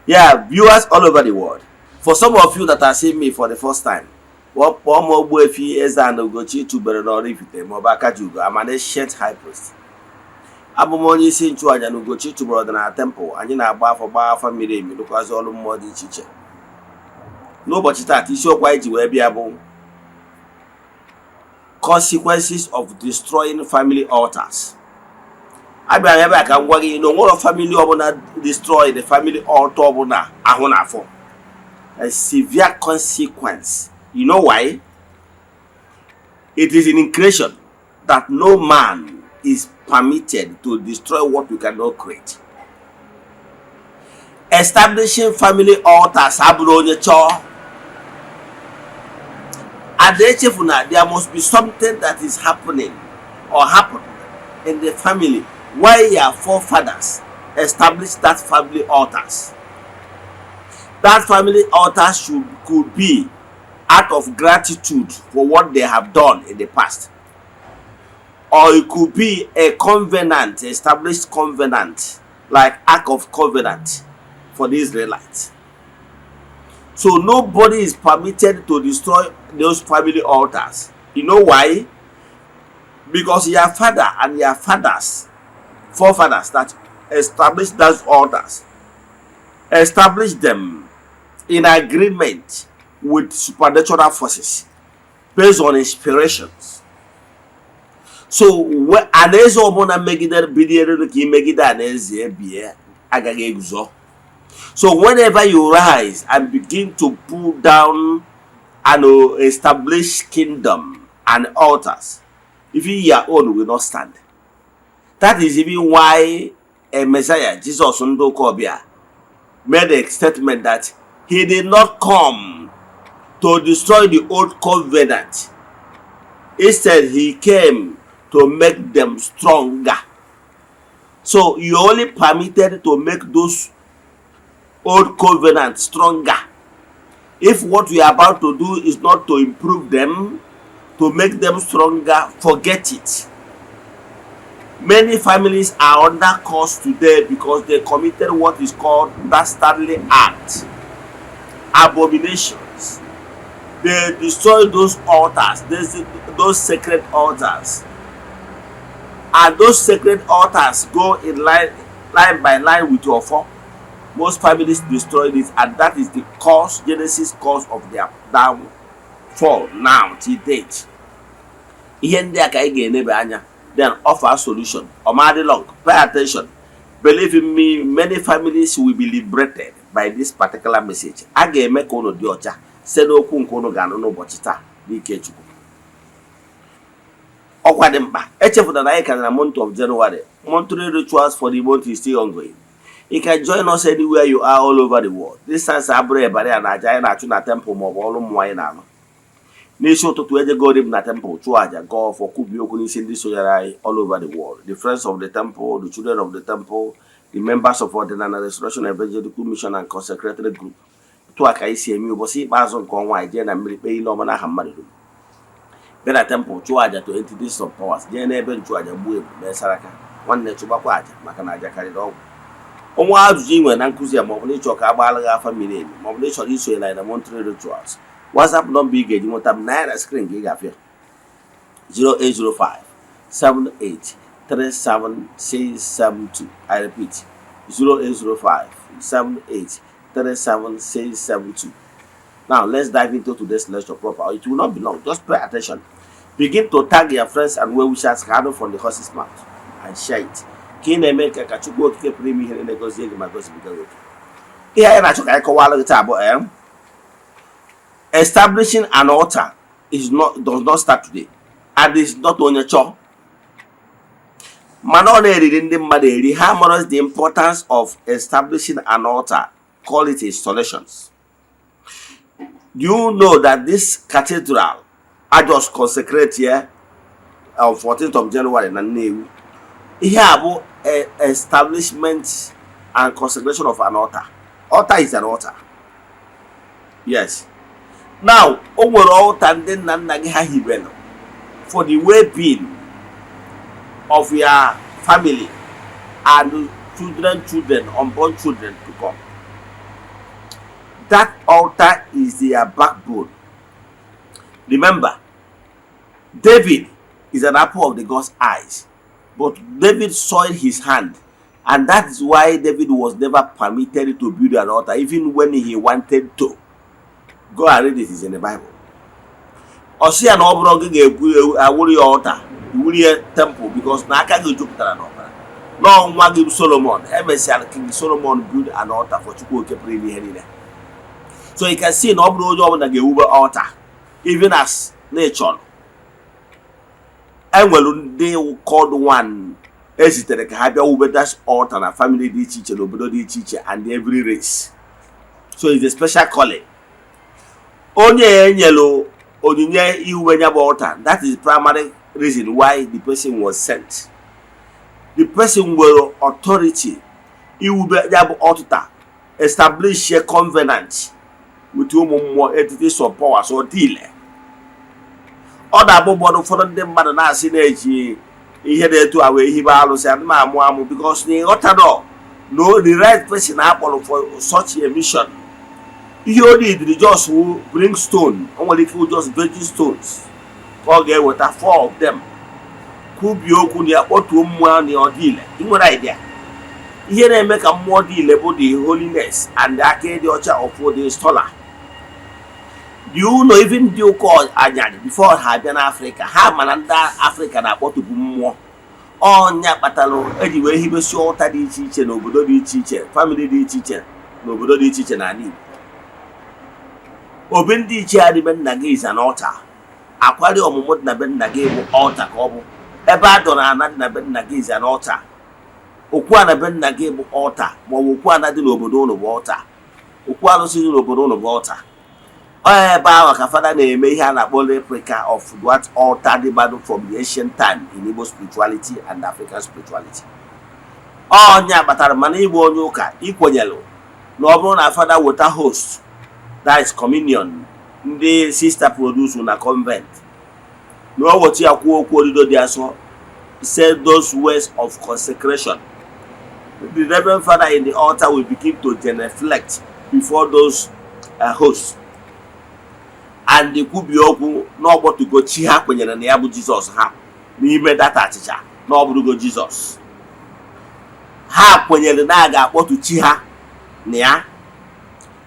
Yeah, viewers all over the world. For some of you that are seeing me for the first time, kpọọ m Ogbuefi Eze-Ana Ugochi tubelu n'Oraifite maọbụ Akajiugo. I'm an ancient high priest. Abụ m onye isi nchụaja na Ugochi tubelu ọdịnala temple. Anyị na-agba afọ, gbaa afa miri emi, rụkwazị ọrụ mmụọ dị iche iche. N'ụbọchị taata, isiokwu anyị ji wee bịa bụ consequences of destroying family altars. Abịara ebe a ka m gwa gị na onwero family ọbụla destroy the family altar ọbụla ahụ na-afọ a severe consequence. You know why? It is in creation that no man is permitted to destroy what we cannot create. Establishing family altars abụrụ onye chọọ and echefuna, there must be something that is happening or happened in the family why your forefathers established that family altars. That family altar should could be out of gratitude for what they have done in the past, or it could be a covenant, established covenant, like Ark of Covenant for the Israelites. So nobody is permitted to destroy those family altars. You know why? Because your father and your fathers, forefathers that established those altars, established them in agreement with supernatural forces based on inspirations. So alaeze ọbụla megidere biliere ka imegide alaeze ebie agaghị eguzo. So whenever you rise and begin to pull down and establish kingdom and altars, even your own will not stand. That is even why a Messiah, Jesus ndị ụka ọbịa, made a statement that he did not come to destroy the old covenant. Instead, he came to make them stronger. So you only permitted to make those old covenant stronger. If what we are about to do is not to improve them, to make them stronger, forget it. Many families are under curse today because they committed what is called dastardly act, abominations. They destroy those altars, those sacred altars. And those sacred altars go in line, line by line with your four. Most families destroyed it, and that is the cause, genesis cause of their downfall now till date. Ihe ndị a ka anyị ga-enebe anya, then offer a solution. Ọmadị long, pay attention. Believe in me, many families will be liberated by this particular message. A ga-eme ka unu dị ọcha site n'okwu nke unu ga-anụ n'ụbọchị taa n'ike Chukwu. Ọkwa dị mkpa, echefuna na anyị ka na month of January. Monthly rituals for the month is still ongoing. You can join us anywhere you are all over the world. Distance abụrụ ịbarị a na aja anyị na-achụ na temple maọbụ ọrụ mmụọ anyị na-alụ. N'isi ụtụtụ, ejegori m na temple, chụọ aja, gọọ ọfọ, kwubie okwu n'isi ndị sonyere anyị all over the world, the friends of the temple, the children of the temple, the members of Ọdịnala Restoration Evangelical Mission and consecrated group. Tụ a ka anyị si eme. Ụbọchị ikpeazụ nke ọnwa, anyị jee na mmiri kpee ile ọma n'aha mmadụ dum, bịa na temple chụọ aja to entities of powers, jee n'ebe nchụaja gbuo ebu, mee saraka. Nwanne, chụgbakwa aja maka na aja karịrị ọgwụ. Ọnwa ajụjụ ị nwere na nkụzi a, maọbụ na ịchọ ka a gbaala gị afa miri emi, maọbụ na ịchọrọ isonyere anyị na monthly rituals, WhatsApp nọmba ị ga-eji nweta m na ya na screen ka ị ga-afịa: 0805 78 37672. I repeat, 0805 78 37672. Now let's dive into today's lecture proper. It will not be long. Just pay attention. Begin to tag your friends and well-wishers ka anụ from the horse's mouth and share it. Ka ị na-eme nke ka Chukwu Okike pụrụ ime ihe na-egozie gị ma gosibiga gị oke. Ihe anyị na-achọ ka anyị kọwara gị taa bụ establishing an altar is not does not start today and is not onye chọọ, mana ọ na-eriri ndị mmadụ eri. Ha mara the importance of establishing an altar, call it installations. Do you know that this cathedral I just consecrate here on 14th of January na Nnewi, ihe a bụ establishment and consecration of an altar. Altar is an altar, yes. Now, o nwere altar ndị nna nna gị ha hibere for the well-being of your family and children, children, unborn children to come. That altar is their backbone. Remember, David is an apple of the God's eyes, but David soiled his hand, and that is why David was never permitted to build an altar, even when he wanted to. Go and read it, it's in the Bible. Ọ sị ya na ọ bụrụ gị ga-egwu awụrụ ya altar, wuri ya temple, because na aka gị jupụtara n'ọbara. Nọọ nwa gị Solomon. Emesịara, King Solomon build an altar for Chukwu oke pụrụ ime ihe niile. So you can see na ọ bụrụ onye ọbụla ga-ewube altar, even as na ịchọrọ. Enwere ndị called one ezitere ka ha bịa wube that altar na family dị iche iche, n'obodo dị iche iche, and every race. So it's a special calling. Onye enyelu onyinye iwube ya bụ altar, that is primary reason why the person was sent. The person nwere authority iwube ya bụ altar, establish a covenant with ụmụ mmụọ, entities of powers. Ọ dị ile ọ na-abụ ụfọdụ ụfọdụ ndị mmadụ na-asị na-eji ihe na-etu a wee hibe alụsị adị m amụ amụ, because na ịghọtadọ no the right person akpọrọ for such a mission. Ihe o need just wụ bring stone. O nwere ike just virgin stones ka ọ ga-eweta, four of them, kwubie okwu na ya, kpọtuo mmụọ na ọ dị ile. Ị nwere idea ihe na-eme ka mmụọ dị ile bụ the holiness and aka ịdị ọcha of the installer. Do you know, even ndị ụka anyarị before ha abịa n'Afrịka, ha mana ndị Afrịka na-akpọtụbu mmụọ. Ọnya kpatara eji wee hibesi altar dị iche iche n'obodo dị iche iche, family dị iche iche n'obodo dị iche iche n'ala Igbo. Obi ndị ichie adị be nna gị is an altar. Akwari ọmụmụ dị na be nna gị bụ altar ka ọ bụ. Ebe a dọrọ ana dị na be nna gị is an altar. Okwu ana be nna gị bụ altar, maọbụ okwu ana dị n'obodo ụnụ bụ altar. Okwu alụsị dị n'obodo ụnụ bụ altar. Ọ ebe ahụ ka fada na-eme ihe a na-akpọ replica of what altar dị gbado from the ancient time in Igbo spirituality and African spirituality. Ọnya kpatara mana ịbụ onye ụka ikwenyelụ na ọ bụrụ na fada weta host, that is communion ndị sister produce na convent, na o weta ya, kwuo okwu odido dị asọ, say those words of consecration, the reverend father in the altar will begin to genuflect before those hosts and kwubie okwu na ọgbọtụgo chi ha kwenyere na ya bụ Jizọs ha n'ime data achịcha, na ọ bụrụgo Jizọs ha kwenyere na a ga-akpọtụ chi ha na ya.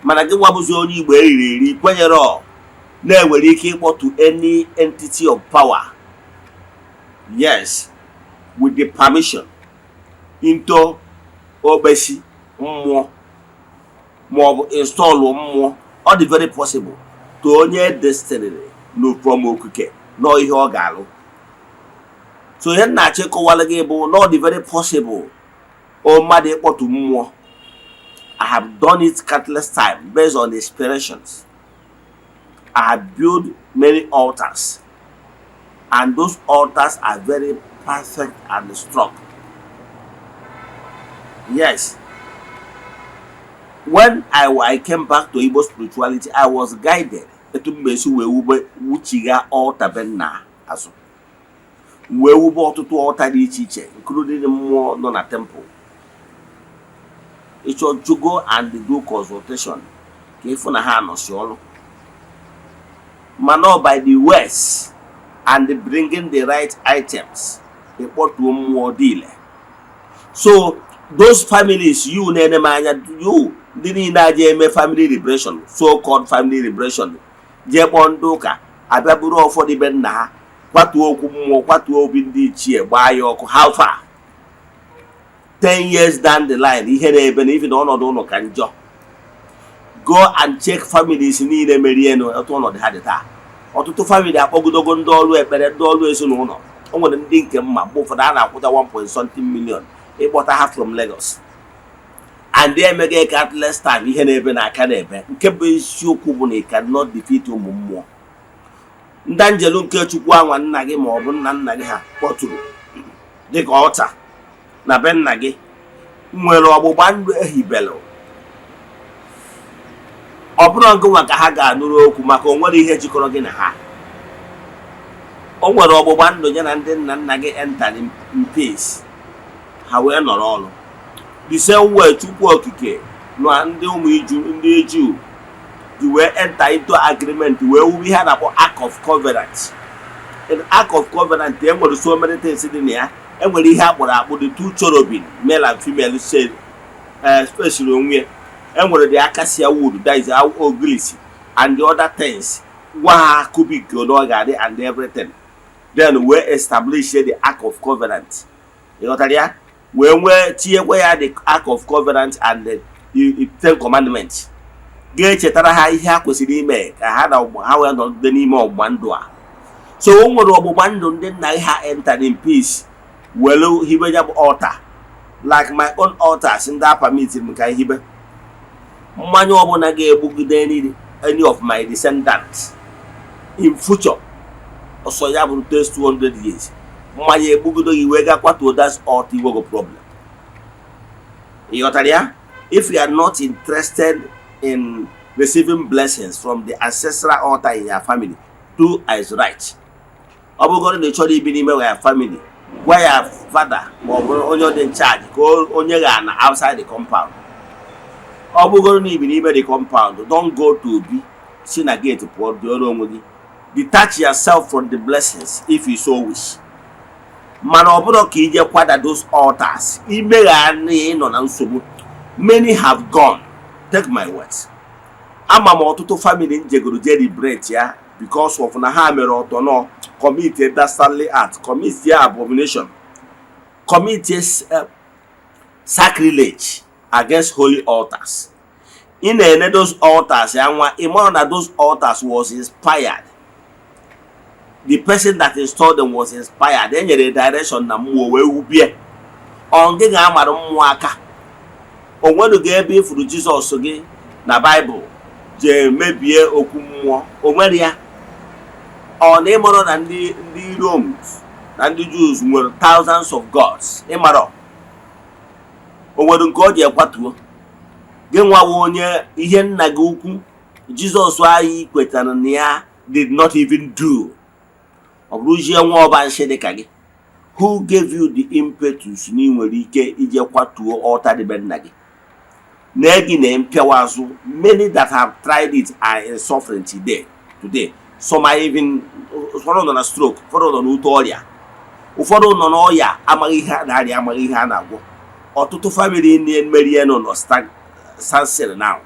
Mana gị nwabụzi onye Igbo eriri eri kwenyere ọ na-enwere ike ịkpọtụ any entity of power, yes, with the permission into okpesi mmụọ maọbụ install mmụọ. Ọ dị very possible to onye destined no from okike nọ ihe ọ ga-alụ. So ihe m na-achọ ịkọwara gị bụ na ọ dị very possible o mmadụ ịkpọtụ mmụọ. I have done it countless times based on inspirations. I have built many altars, and those altars are very perfect and strong. Yes, when I came back to Igbo spirituality, I was guided etu m esi wee wube wuchigha altar be nna azụ, wee wube ọtụtụ altar dị iche iche, including mmụọ nọ na temple. Ịchọ to go and do consultation ka ịfụ na ha nọsi ọrụ, mana ọ by the words and bringing the right items, ịkpọtuo mmụọ dị ile. So those families you na-ene m anya, you ndị niile aja eme family liberation, so called family liberation, jee kpọọ ndị ụka abịa buru ụfọdụ be nna ha, kwatuo okwu mmụọ, kwatuo obi ndị ichie, gbaa ya ọkụ. How far? 10 years down the line, ihe na-ebe na even ọnọdụ ụlọ ka njọ. Go and check families niile merienu, otu ọnọdụ ha dị taa. Ọtụtụ family akpọgodogo ndị ọrụ ekpere, ndị ọrụ ezinụlọ. O nwere ndị nke mma mgbe ụfọdụ a na-akwụta 1 point something million ịkpọta ha from Lagos, and emega countless time. Ihe na-ebe n'aka na-ebe. Nke bụ eziokwu bụ na ị cannot defeat ụmụ mmụọ, ndị njelu nke Chukwu anwa nna gị ma ọ bụ nna nna gị ha kpọtụrụ dịka ọta na be nna gị nwere ọgbụgba ndụ ehibelụ. Ọ bụrụ ngụnwa ka ha ga-anụrụ okwu, maka o nwere ihe jikọrọ gị na ha. O nwere ọgbụgba ndụ ya na ndị nna nna gị enter in peace, ha wee nọrọ ọrụ. The same way Chukwu Okike na ndị ụmụ iju, ndị Juu Ji wee enter into agreement, wee wuwe ihe a na-akpọ Ark of Covenant. In Ark of Covenant, e nwere so many things dị na ya. E nwere ihe akpọrọ akpụ, the two cherubim, male and female, shade spaciri onwe ya. E nwere the acacia wood, that is ogilisi, and the other things, gwa ha cubic ole ọ ga-adị and everything. Then wee establish the Ark of Covenant. Ịghọtara ya? Wee nwee tinyekwa ya the Ark of Covenant and the Ten Commandments, ga-echetara ha ihe ha kwesịrị ime ka ha na ha wee nọgide n'ime ọgbụgba ndụ a. So o nwere ọgbụgba ndụ ndị nna ha enter in peace, were hibe ya bụ altar, like my own altars ndị a permit m ka hibe. Mmanya ọbụla ga-egbugide any of my descendants in future, ọsọ ya bụrụ test 200 years, mmanya egbugido gị wee ga kwatuo that altar, iwego problem. Ị ghọtara ya? If you are not interested in receiving blessings from the ancestral altar in your family, do as right. Ọ bụgoro na ị chọrọ ibi n'ime ya family, gwa ya father ma ọ bụ onye dị in charge ka onye ga na outside the compound. Ọ bụgoro na ibi n'ime the compound, don't go to obi, si na gate pụọ, dịọrọ onwe gị. Detach yourself from the blessings if you so wish. Mana ọ bụrụ ka ije kwada those altars, imegha na ịnọ na nsogbu. Many have gone, take my words. Ama m ọtụtụ family njegoro je liberate ya because of na ha mere ọtọ nọ commit a dastardly act, commit ya abomination, commit a sacrilege against holy altars. Ị na-ene those altars ya nwa, ị mara na those altars was inspired. The person that installed them was inspired, e nyere direction na mmụọ wee wubie. Ọ gị ga-amara mmụọ aka? O nwenugo ebe ifuru Jizọs gị na Baịbụl jee mebie okwu mmụọ? O nwere ya? Ọ na ịmara na ndị Romes na ndị Jews nwere thousands of gods? Ịmara o nwere nke ọ ji ekwatuo gị nwawa onye ihe nna gị ukwu Jizọs anyị kwetara na ya did not even do? Ọ bụrụzie nwa ọba nshị dịka gị, who gave you the impetus na ị nwere ike ije kwatuo altar dị be nna gị na gị na mpịawa azụ? Many that have tried it are in suffering today. Some are even, ụfọdụ nọ na stroke, ụfọdụ nọ n'ute ọrịa, ụfọdụ nọ n'ọya amaghị ihe a na-arịa, amaghị ihe a na-agwọ. Ọtụtụ family na-emeri nọ nọ standstill now.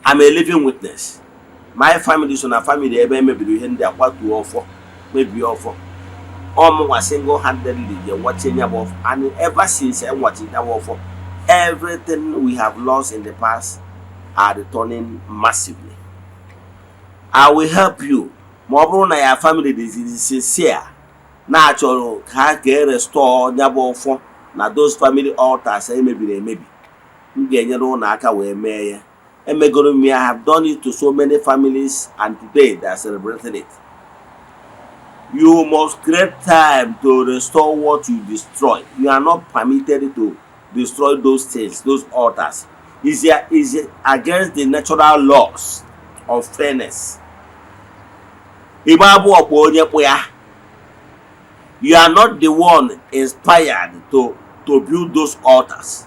I'm a living witness. My family so na family ebe emebiri ihe ndị a, kwatuo ọfọ, mebie ọfọ. Ọmụnwa single handedly je nwachie ya bụ ọfọ, and ever since e nwachi ya bụ ọfọ, everything we have lost in the past are returning massively. I will help you ma ọ bụrụ na ya family dị sincere, na-achọrọ ka ha ga-restore ya bụ ọfọ na those family altars emebiri emebi. M ga-enyere ụlọ aka wee mee ya. Emegoro m ya. I have done it to so many families, and today they are celebrating it. You must create time to restore what you destroy. You are not permitted to destroy those things. Those altars is against the natural laws of fairness. Igbe abụọ kpọ onye kpụ ya. You are not the one inspired to build those altars.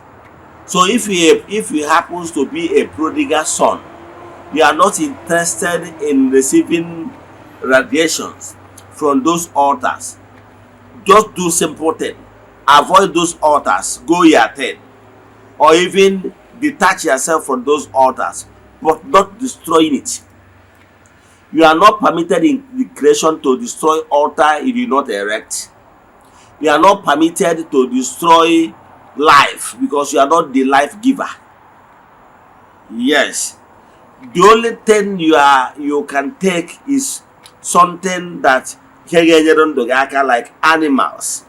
So if you happens to be a prodigal son, you are not interested in receiving radiations from those altars, just do simple thing: avoid those altars, go your thing, or even detach yourself from those altars, but not destroying it. You are not permitted in the creation to destroy altar you did not erect. You are not permitted to destroy life because you are not the life giver. Yes, the only thing you can take is something that ihe ga-enyere ndụ gị aka, like animals.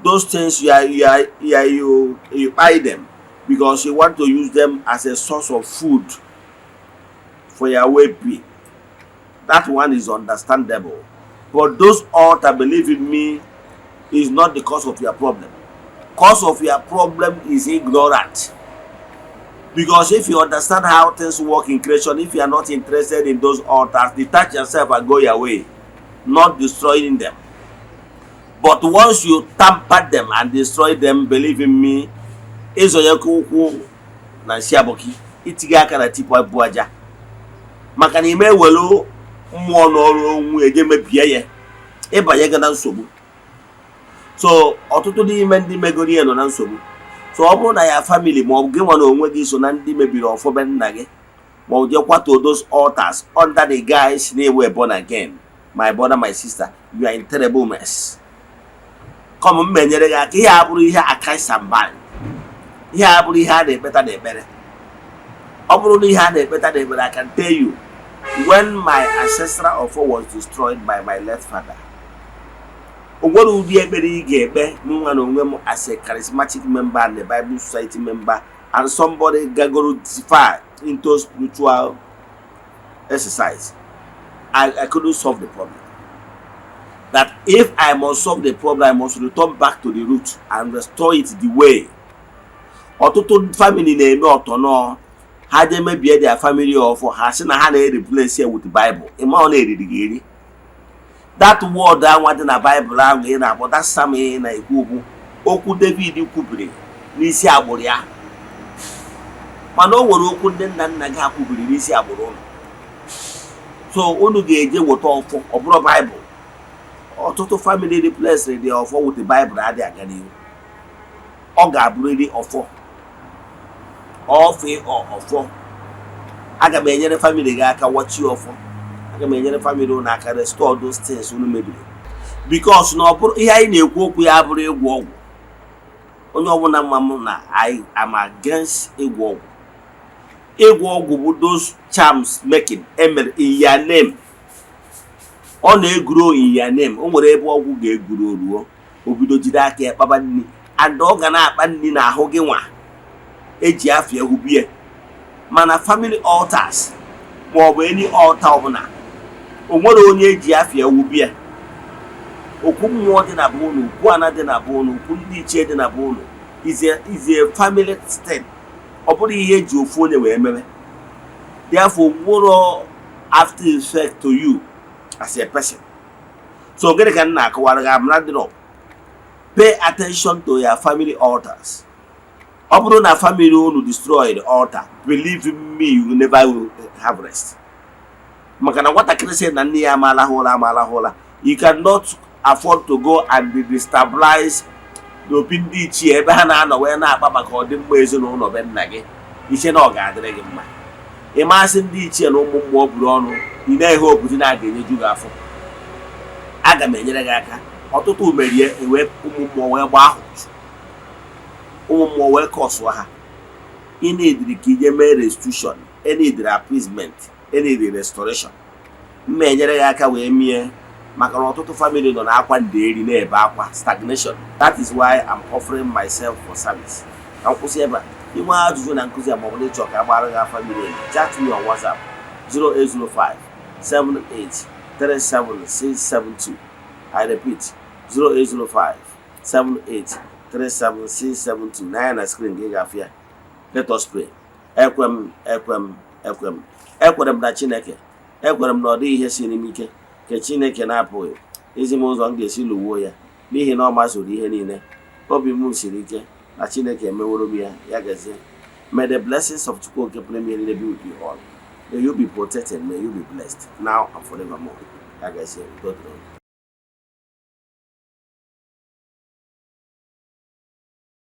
Those things you are you buy them because you want to use them as a source of food for your well-being. That one is understandable. But those altar, believe in me, is not the cause of your problem. Cause of your problem is ignorant, because if you understand how things work in creation, if you are not interested in those altars, detach yourself and go your way, not destroying them. But once you tamper them and destroy them, believe in me, ịzọnyekwa ụkwụ na nsị abụkị, itinye aka na tipu abụ aja. Maka na ime ewelu mmụọ n'ọrụ onwe eje mebie ya, ịbanye gị na nsogbu. So ọtụtụ n'ime ndị megoro ya nọ na nsogbu. So ọ bụrụ na ya family, ma ọ bụ gị nwa na onwe gị, so na ndị mebiri ọfọ be nna gị, ma ọ jee kwatuo those altars under the guise na-ewe born again, my brother, my sister, you are in terrible mess. Come, m menyere gị aka. Ihe a bụrụ ihe akaisamba, ihe a bụrụ ihe a na-ekpeta n'ekpere. Ọ bụrụ na ihe a na-ekpeta n'ekpere, I can tell you, when my ancestral ọfọ was destroyed by my late father, o nwere ụdị ekpere ị ga-ekpe. M nwa na onwe m, as a charismatic member and a Bible Society member and somebody gagoro far into spiritual exercise, I couldn't solve the problem. That if I must solve the problem, I must return back to the root and restore it the way. Ọtụtụ family na-eme ọtọnọ ha je mebie their family ọfọ, ha sị na ha na-replace ya with Bible. Ịma ọ na-eriri gị eri that word anwa dị na Bible ahụ ị na-akpọ that psalm ị na-ekwu okwu, okwu David kwubiri n'isi agbụrụ ya. Mana o nwere okwu ndị nna nna gị ha kwubiri n'isi agbụrụ ụnụ. So unu ga-eje weta ọfọ, ọ bụrụ Bible. Ọtụtụ family replace the ọfọ with the Bible adịghị aga n'ihu. Ọ ga-abụrịrị ọfọ, ọfọ ọfọ. Aga m enyere family gị aka wachi ọfọ. Aga m enyere family unu aka restore those things unu mebiri, because na ọ bụrụ ihe anyị na-ekwu okwu ya abụrụ ịgwọ ọgwụ. Onye ọbụla mma m na I am against ịgwọ ọgwụ. Ịgwọ ọgwụ bụ those charms making emere in your name. Ọ na-eguro in your name. O nwere ebe ọgwụ ga-eguro ruo, o bido jide aka ya kpaba nri, and ọ ga na-akpa nri n'ahụ gị nwa eji afịa hubie. Mana family altars maọbụ any altar ọbụla, o nwere onye eji afịa wubie. Okwu mmụọ dị na be unu, okwu ana dị na be unu, okwu ndị ichie dị na be unu is a family thing. Ọ bụrụ ihe eji ofu onye wee mere, therefore nwere after effect to you as a person. So gịnị ka m na-akọwara gị? I'm rounding up. Pay attention to your family altars. Ọ bụrụ na family unu destroy the altar, believe in me, you will never will have rest. Maka na nwatakịrị sị na nne ya amalahụ ụra, amalahụ ụra. You cannot afford to go and destabilize n'obi ndị ichie ebe ha na-anọ wee na-akpa maka ọdịmma ezinụlọ be nna gị, iche na ọ ga-adịrị gị mma. Ịmasị ndị ichie na ụmụ mmụọ buru ọnụ, ị na-ehe obodo na aga enyeju gị afọ. Aga m enyere gị aka. Ọtụtụ merie ewe ụmụ mmụọ wee gbaa ahụ, ụmụ mmụọ wee kọsụọ ha. Ị na-ediri ka ije mee restitution, ị na-ediri appeasement, ị na-ediri restoration. Mma enyere gị aka wee mie, maka na ọtụtụ family nọ n'akwa nderi na-ebe akwa stagnation. That is why I'm offering myself for service. Ka m kwụsị ebe a. Inwe ajụjụ na nkụzi a, maọbụ na ịchọ ka a gbara gị afa miri emi, chat me on WhatsApp 0805 78 37672. I repeat, 0805 78 37672. Na ya na screen gị ga-afụ ya. Let us pray. Ekwe m, ekwe m, ekwe m, ekwere m na Chineke. Ekwere m na ọ dịghị ihe siri m ike nke Chineke na-apụghị izi m ụzọ m ga-esi lụwuo ya, n'ihi na ọ mazuru ihe niile. Obi m siri ike na Chineke emeworo m ya. Ya gazie. May the blessings of Chukwu Oke pụrụ ime ihe niile be with you all. May you be protected, may you be blessed now and forevermore. Ya gazie. Udo dịrị unu.